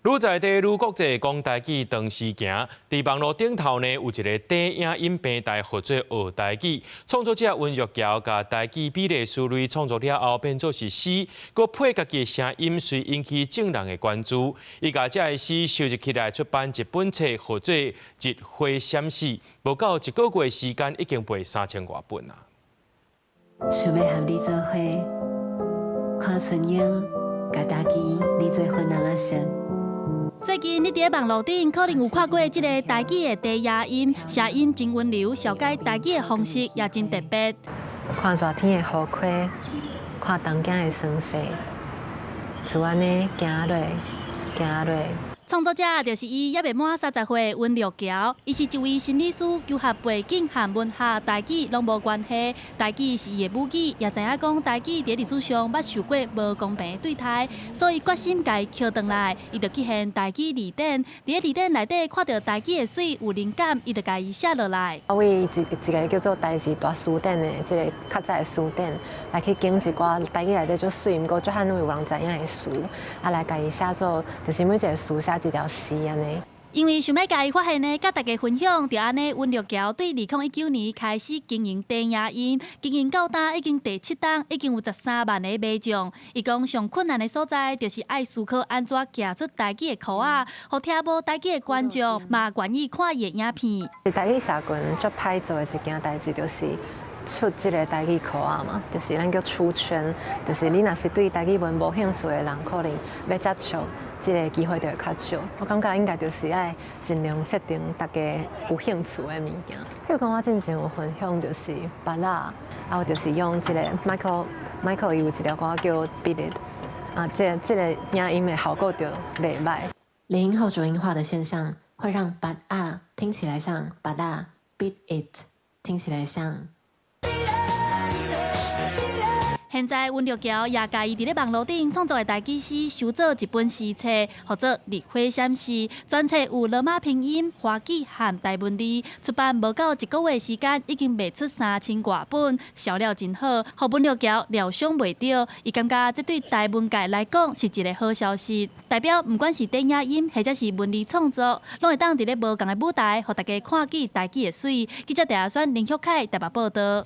愈在地愈國際，講台語當時行。佇網路頂頭呢，有一个短影音平台，號做學台語。創作者溫玉橋共台語比例詞類創作了後，變做是詩，閣配家己的聲音，遂引起眾人的關注。伊共這个詩收集起來出版一本冊，號做《日花閃詩》。無夠一個月時間，已經賣三千外本啊！想欲和你做伙，看春櫻，共大枝染做粉紅仔色。最近你佇網路頂可能有看過這个台語的低音音，聲音真溫柔，紹介台語的方式也真特別。看熱天的雨溪，看東京的霜雪，就按呢行落，行落。創作者就是伊，猶未滿30歲溫玉橋，伊是一位心理師，求學背景和文學、台語攏無關係，台語是伊的母語，也知影講台語佇歷史上捌受過無公平的對待，所以決心共伊抾轉來，伊就去現台語字典，佇字典內底看著台語的媠，有靈感，伊就共伊寫落來。我為一個叫做台字大辭典的這个較早的辭典來去揀一寡台語內底足媠，毋過足罕有人知影的詞，啊來共伊寫做，就是每一个詞寫一條詩按呢。因為想欲共伊發現的，佮大家分享，就按呢，溫玉橋對2019年開始經營短影音，經營到今已經第七冬，已經有13萬个買眾。伊講上困難的所在，就是愛思考按怎寄出台語的曲仔，予聽無台語的觀眾嘛願意看伊的影片。台語社群足歹做的一件代誌，就是出這个台語曲仔嘛，就是咱叫出圈，就是你若是對台語文無興趣的人，可能欲接觸這个機會就會較少。我感覺應該就是愛盡量設定大家有興趣的物件。譬如講，我之前有分享就是芭樂，啊，我就是用這个 Michael Michael 伊有一條歌叫《Beat It》，啊，這个影音的效果就袂䆀。連音後濁音化的現象，會讓芭樂聽起來像芭樂，Beat It 聽起來像。現在溫玉橋也共伊佇咧網路頂創作的台語詩，收做一本詩冊，號做《日花閃詩》。全冊有羅馬拼音、華語和台文字。出版無夠一個月時間，已經賣出三千外本，銷量真好，予溫玉橋料想袂著。伊感覺這對台文界來講是一个好消息，代表毋管是電影音或者是文字創作，攏會當佇咧無仝的舞台，予大家看見台語的媠。記者鄭阿選、林旭凱台北報導。